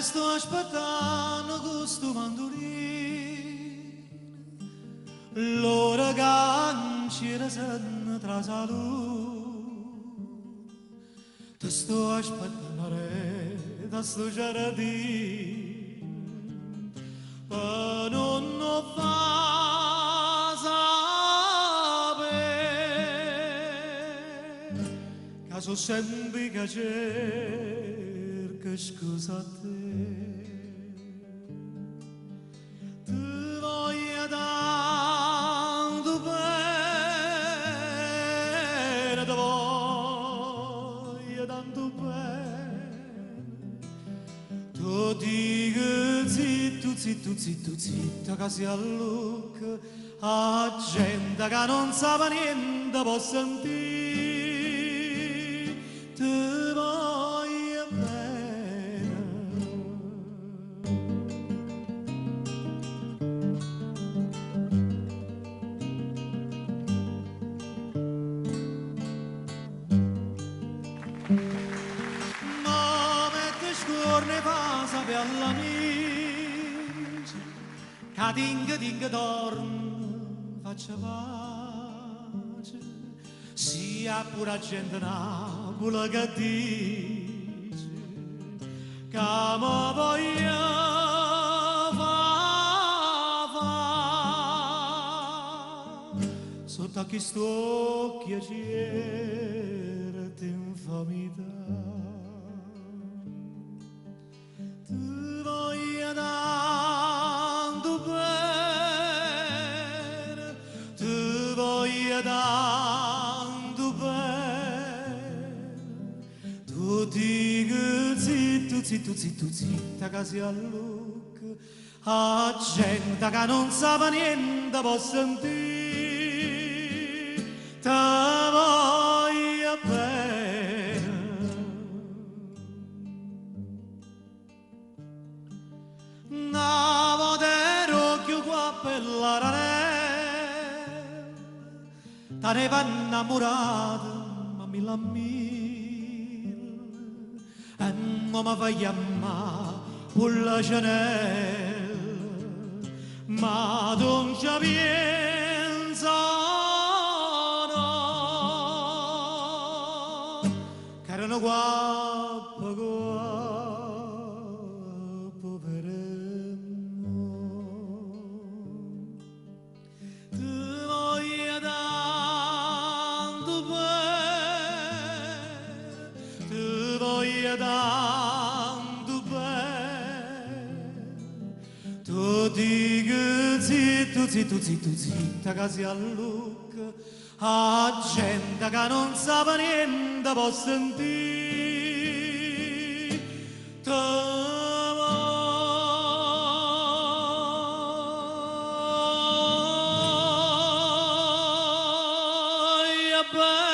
Te sto aspettando con sto mandolino, l'ora che non c'era senza trasalù. Te sto aspettando da sto giardino, per non fa sapere che sono sempre che cerco scusa a te. Ti voglio tanto bene, ti voglio tanto bene. Tu dico zitto, zitto, zitto, zitto, che si allucca a gente che non sa niente può sentire. Ti voglio bene. Ma mette scorne pasa per l'amici, che dinga dinga dorm, faccia pace, sia pure a gente Napoli che dice, che mi voglio fa fa, sotto a chi sto piacere infamità. Ti voglio tanto bene, ti voglio tanto bene. Tu dico zitto, zitto, zitto, zitta che si allucca a gente che non sa niente può sentire. Ti voglio bene. Una volta ero più qua per la ranella, t'aveva innamorato, ma mi la mille, e non mi fa chiamare con la Chanel, ma non ci pensa no, che erano guappo, guappo per me. Ti voglio tanto bene, ti voglio tanto bene. Tu dico zitto, zitto, zitto, zitta che si allucca a gente che non sa niente può sentire. Ti voglio bene.